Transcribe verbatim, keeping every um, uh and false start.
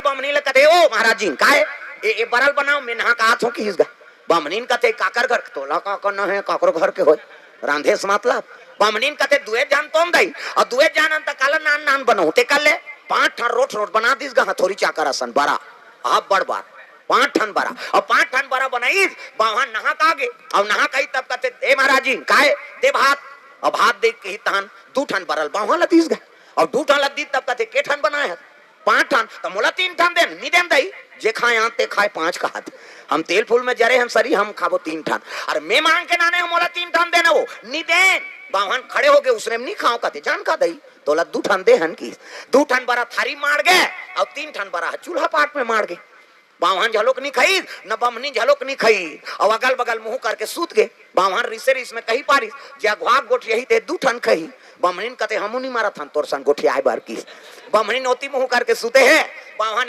बमनी ल कथे, "ओ महाराज जी, काय ए, ए बरल बनाओ, मैं नहा के आत हूँ," किहिस गा। बमनीन कथे, "काकर घर?" "तोला का करना है, काकरो घर के होय, रांधे से मतलब।" बमनीन कथे, "दुए जान तोम दई, अउ दुए जान अंत काला नान नान बनाऊं, ते कर ले।" पांच ठन रोट रोट बना दिस गा, हथौरी चाकर असन बरा, अब्बड़ बार पांच ठन बरा, अउ पांच ठन बरा बनाइस। बाम्हन नहा के आगे, अउ नहा के आई तब कथे, "ए महाराज जी, काय दे भात?" अउ भात दे के ही तहन दू ठन बरल बाम्हन ल दिस गा, अउ दू ठन ल दिस तब कथे, "के ठन बनाए हस?" "पांच ठन।" "त मोला तीन ठन देन।" "नी देन दई, जे खाए आन ते खाए, पांच खात। हम तेल फूल में जरे हन सरी, हम खाबो तीन ठन। अरे मैं मांग के नाने हूं, मोला तीन ठन देना वो।" "नी देन।" बाम्हन खड़े होगे, "उसने नी खाओ," कथे, "जान का दई, तोला दू ठन दे हन कि।" दू ठन बरा थारी माड़ गे, अउ तीन ठन बरा ह चूल्हा पाट में माड़ गे। बाम्हन झलोक नी खाई, न बमनी झलोक नी खाई, अउ अगल बगल मुंह करके सूत गे। बाम्हन रिसे रिस में कही पारिस, "जे अघवा गोठियाही ते दू ठन खाही।" बमनीन कथे, "हमू नी मरत हन तोर संग गोठियाए बर," किहिस। बमनीन ओती मुंह करके सूते हे, बाम्हन